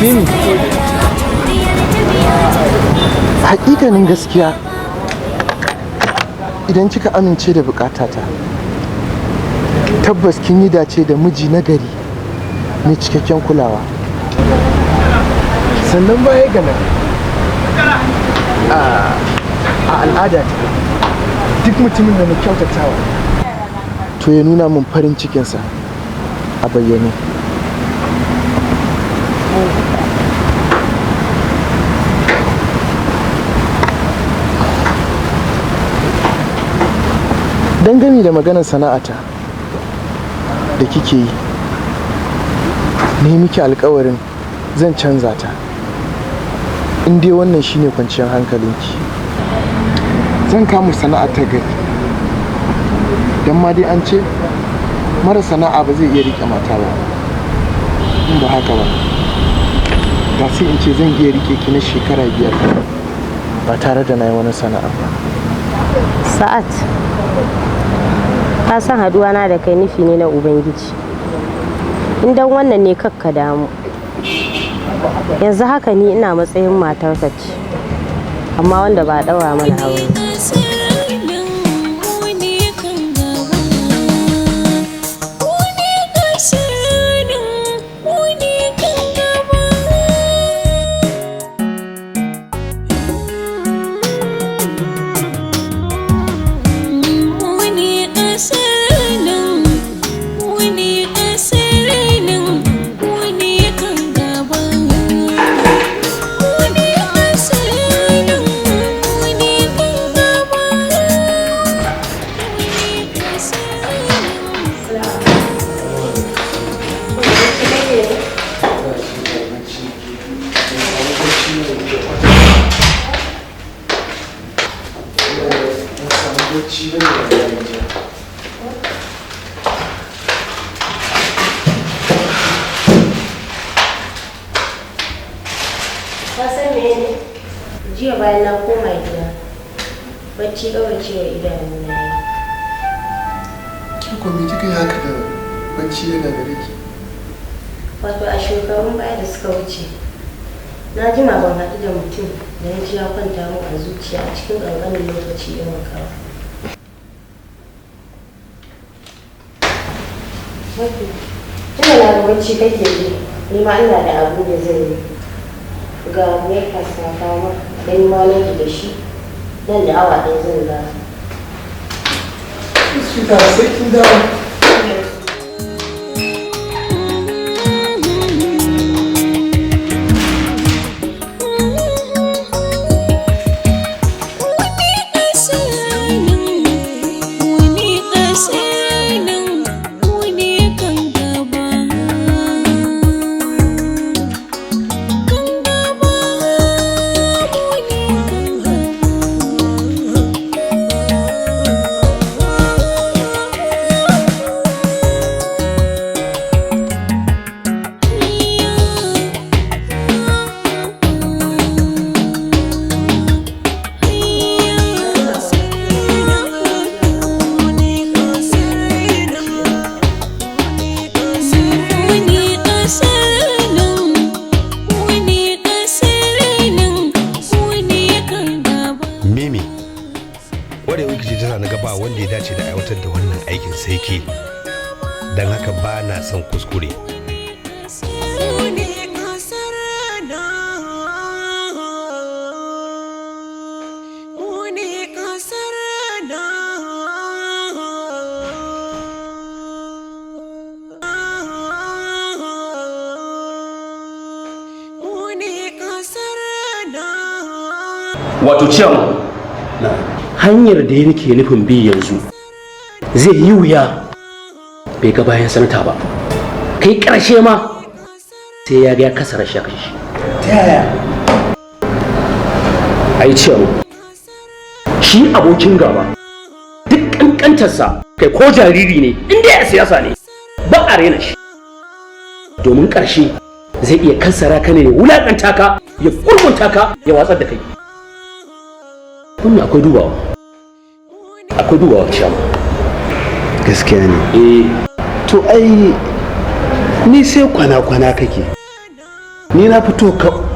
Mimi, hakikanin gaskiya, idan kika amince da bukatata, tabbas kin yi dace da miji na gari mai cikakken kulawa. Sannan baya ga nan, a al'adata, duk mutumin da na kyautatawa, to ya nuna min farin cikinsa a bayyane. Dangane da maganar sana'ata da kike yi, ne miki alkawarin zan canza ta, in dai wannan shine kwanciyar hankalinki. Zan kama sana'a ta gari, don ma dai an ce mara sana'a ba zai iya rike mata ba. In ba haka ba, da sai in ce zan iya rike ki na shekara 5 ba tare da na yi wani sana'a ba. Sa'ad, ka san haduwa na da kai nufi ne na Ubangiji. In dan wannan ne, kakka damu. Yanzu haka ni ina matsayin matarka ce, amma wanda ba a ɗaura mana aure. Ka san mene? Jiya bayan na koma gida, bacci cewa idanuna yi. Ki ko me kika yi haka da bacci ya gagare ki? Wato a shekarun baya da suka wuce, na jima ban haɗu da mutum da na ji ya kwanta min a zuciya a cikin ƙanƙanin lokaci irin ka ba. Tunda na ga bacci kake ji, ni ma ina da abu da zan yi. Ga breakfast na kawo maka, dan yi maleji da shi, nan da awa 1 zan dawo. Sweetheart, sai kin dawo. Mimi, wadda ce ta sa na ga ba wanda ya dace da aiwatar da wannan aikin sai ke, don haka ba na son kuskure. Wato ciyaman, hanyar da ya nake nufin bi yanzu zai yi wuya bai ga bayan sanata ba. Kai karshe ma sai ya ga ya kasa rashi ya kashe shi. Ta yaya? Ai ciyaman, shi abokin gaba duk kankantarsa, kai ko jariri ne, inda ya siyasa ne, ba a raina shi, domin karshe zai iya kassara ka ne, ya wulakanta ka, ya gurgunta ka, ya watsar da kai. Wannan akwai dubawa, akwai dubawa, ciyaman. Gaskiya ne. Eh. To ai ni sai kwana-kwana kake. Ni na fito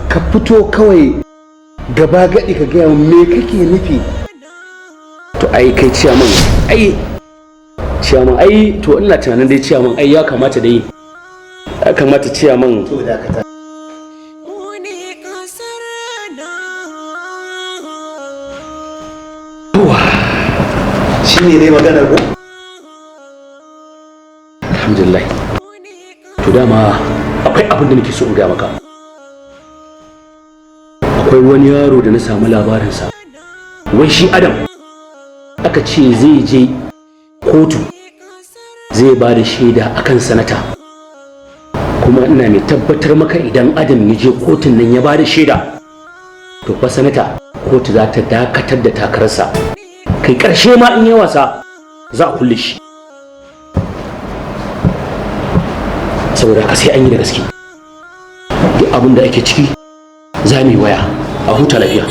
ka fito kawai gaba gadi ka gaya min me kake nufi. To ai kai ciyaman, ai ciyaman, ai to ina tunanin dai ciyaman, ai ya kamata dai, ya kamata ciyaman. To dakata. Mu ne kasar nan. Shine dai maganar ko? Alhamdulillah. To dama akwai abin da nake so in gaya maka. Akwai wani yaro da na samu labarinsa, wai shi Adam, aka ce zai je kotu zai ba da shaida akan sanata. Kuma ina mai tabbatar maka, idan Adam ya je kotun nan ya ba da shaida, to fa sanata kotu za ta dakatar da takararsa. Kai, karshe ma in yi wasa za a kulle shi. Saboda haka sai an yi da gaske. Duk abin da ake ciki za mu yi waya. A huta lafiya.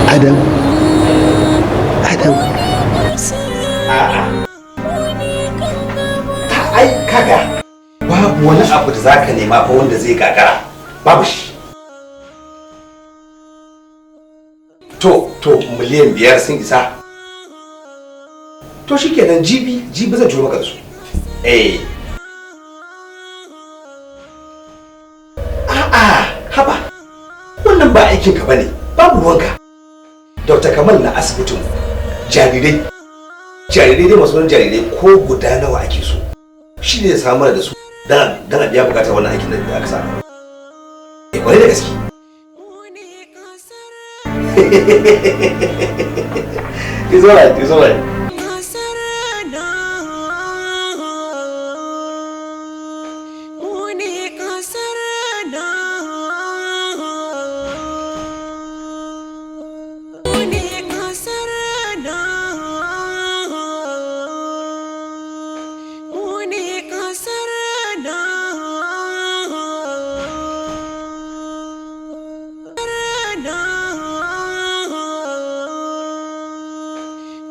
Adam, Adam. A'a, ai kaga babu wani abu da zaka nema fa wanda zai gagara, babu shi. To 5 miliyan sun isa. To shikenan, jibi jibi zan turo maka da su. Eh, a'a, haba, wannan ba aikin ka bane, babu ruwanka. Dr. Kamal na asibitin jarirai, jarirai dai masu jarirai ko guda nawa ake so, shi ne ya samu mana da su dan a biya bukatar wannan aikin da aka sa. Eh, kwarai da gaske. It's alright, it's alright. Kasar nan. Mu ne kasar nan. Mu ne kasar nan. Mu ne kasar nan. Nan.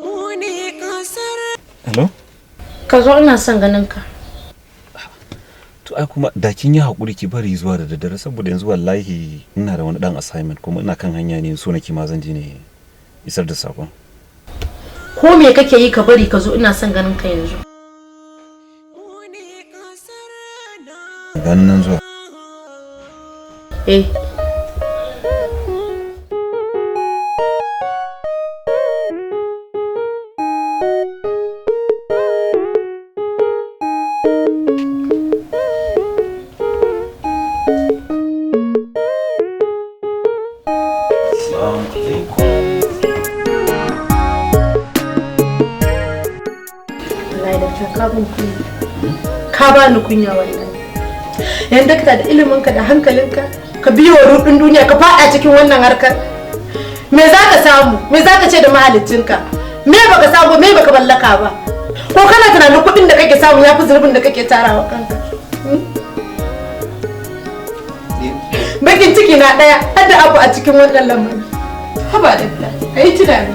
Mu ne kasar. Hello? Ka zo, ina son ganin ka. To ai kuma da kin yi hakuri ki bari zuwa da daddare, saboda yanzu wallahi ina da wani dan assignment kuma ina kan hanya ne, so nake ma zan je ne isar da sakon. Ko me kake yi, ka bari ka zo, ina son ganin ka yanzu. Mu ne kasar nan. Ganin nan zuwa. Eh. Assalamu alaikum. Wallahi da ka ban kunya. Ka bani kunya wallahi. Yan dakta, da iliminka da hankalinka ka biyo rudin duniya ka fada cikin wannan harkar. Me za ka samu? Me za ka ce da mahaliccinka? Me baka samu, me baka mallaka ba? Ko kana tunanin kuɗin da kake samu ya fi zurbin da kake tarawa kanka? Bakin ciki na ɗaya har da abu a cikin wannan lamarin. Haba dakta, a yi tunani.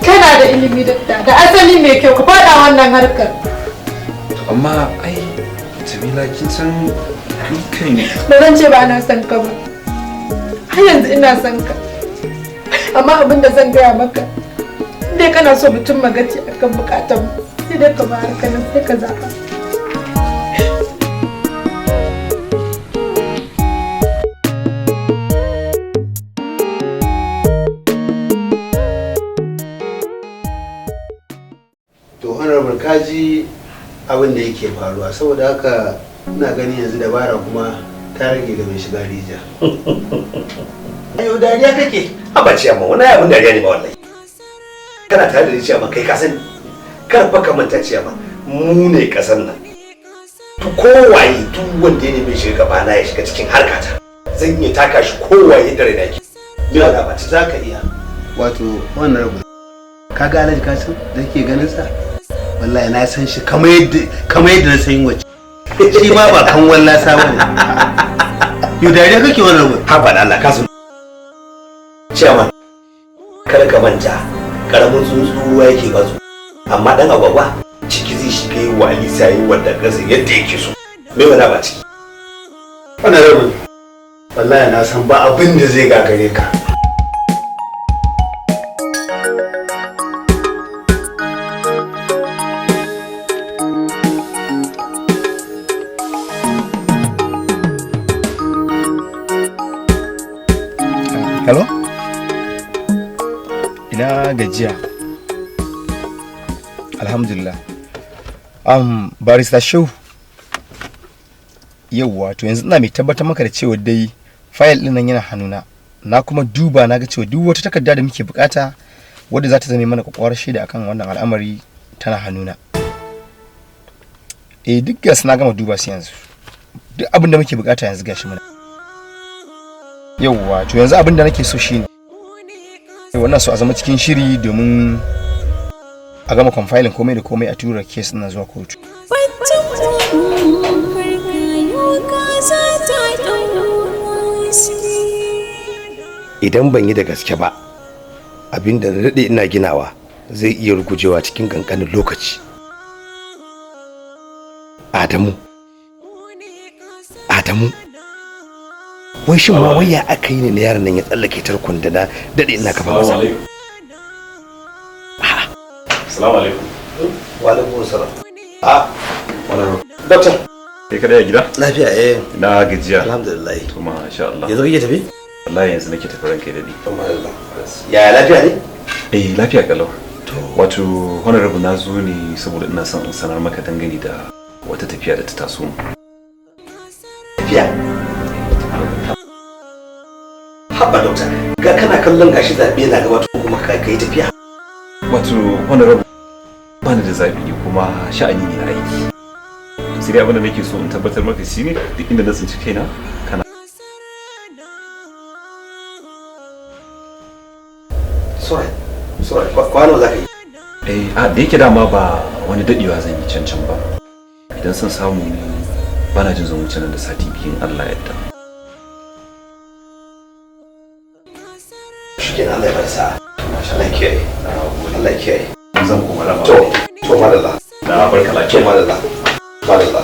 Kana da ilimi dakta, da asali mai kyau, ka faɗa wannan harkar. To amma ai Jamila, kin san ni kai ne. Ba zan ce ba na son ka ba. Har yanzu ina son ka. Amma abin da zan gaya maka, dai kana so mutum magaci akan bukatan mu, sai dai ka ba harkar nan, sai ka zaɓa. To honorable, kaji abin da yake faruwa. Saboda haka ina ganin yanzu dabara kuma ta rage ga mai shiga rijiya. Ayo, dariya kake? Haba ciyaman, wani abin dariya ne ba wallahi. Kana tare da ni ciyaman, kai ka sani. Kar fa ka manta ciyaman, mu ne kasan nan. To kowaye, duk wanda ya nemi shiga gaba na ya shiga cikin harkata, zan iya taka shi kowaye da raina yake. Me ba ba ci? Za ka iya. Wato honorable, kaga Alhaji Kasim da kake ganin sa, wallahi na san shi kamar yadda na san wace shi ma ba kan wallasa bane. Yau dariya kake, honorable? Haba da Allah kasu. Ciyaman, kar ka manta, karamin tsuntsu ruwa yake bazu. Amma dan agwagwa ciki zai shiga yi wa Alisa yi wanda gasa yadda yake so. Me wala ba ciki? Honorable, wallahi na san ba abin da zai gagare ka. Hello? Ina gajiya. Alhamdulillah. Barista Shehu. Yauwa, to yanzu ina mai tabbatar maka da cewa dai fayil din nan yana hannuna. Na kuma duba na ga cewa duk wata takarda da muke bukata wadda za ta zame mana kwakwarar shaida akan wannan al'amari tana hannuna. Eh, duk gas na gama duba su yanzu. Duk abin da muke bukata yanzu gashi muna. Yauwa, to yanzu abin da nake so shine wannan, so a zama cikin shiri domin a gama compiling komai da komai a tura case ɗin zuwa kotu. Batun farka yau kaza ta ɗau Idan ban yi da gaske ba, abin da na daɗe ina ginawa zai iya rugujewa cikin ƙanƙanin lokaci. Adamu, Adamu, wai shin ma waya aka yi ne na yaron nan ya tsallake tarkon da na daɗe ina kafa masa? Assalamu alaikum. Wa alaikum salam. Ah, doctor. Kai kada ya gida? Lafiya eh. Na gajiya. Alhamdulillah. To masha Allah. Yanzu kake tafi? Wallahi yanzu nake tafi, ranka ya dade. Ya lafiya ne? Eh, lafiya kalau. Wato honorable, na zo ne saboda ina son in sanar maka dangane da wata tafiya da ta taso mu. Tafiya? Haba doctor, ga kana kallon gashi zaɓe na gaba, to kuma ka yi tafiya. Wato honorable, bani da zaɓi ne kuma sha'ani ne na aiki. Sai dai abin da nake so in tabbatar maka shine duk inda na tsinci kaina kana Sorry, sorry, kwano za ka yi? Eh, a da yake dama ba wani dadewa zan yi can can ba. Idan son samu ne, bana jin zan wuce nan da sati 2 in Allah ya yarda. Shikenan, Allah ya bar sa'a. Allah ya kiyaye. Allah ya kiyaye. Zan koma rama. To, madalla. Na barka lafiya. To madalla. Madalla.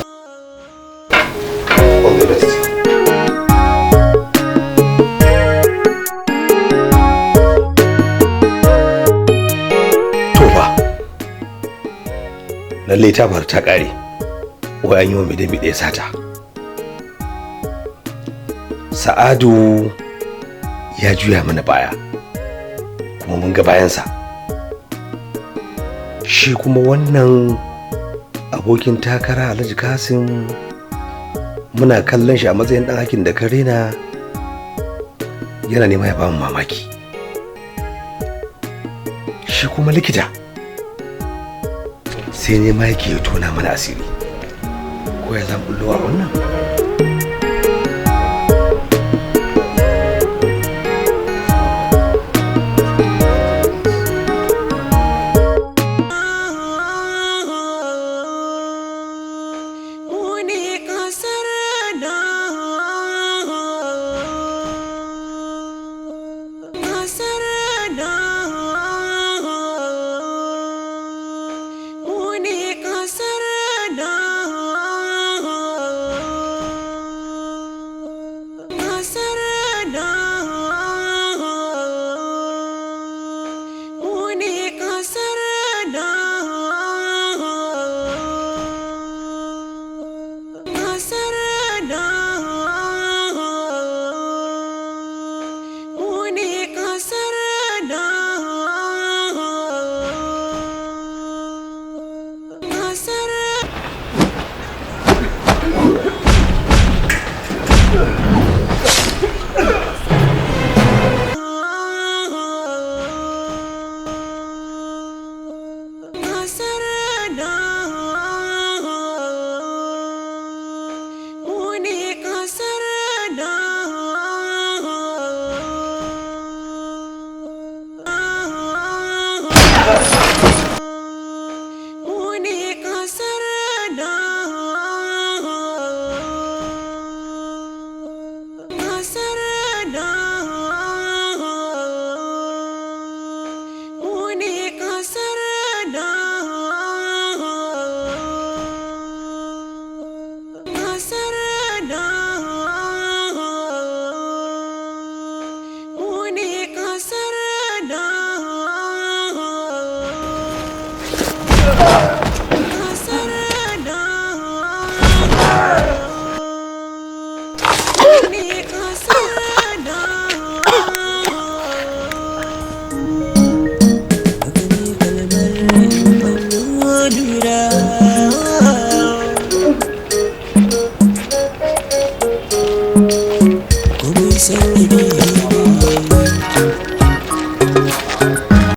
All the best. To fa, lallai ta faru ta ƙare, wai an yi wa mai dami ɗaya sata. Sa'adu ya juya mana baya, kuma mun ga bayansa. Shi kuma wannan abokin takara Alhaji Kasim, muna kallon shi a matsayin ɗan hakin da karena, yana nema ya bamu mamaki. Shi kuma likita sai nema yake ya tona mana asiri. Ko ya zan bullo a wannan?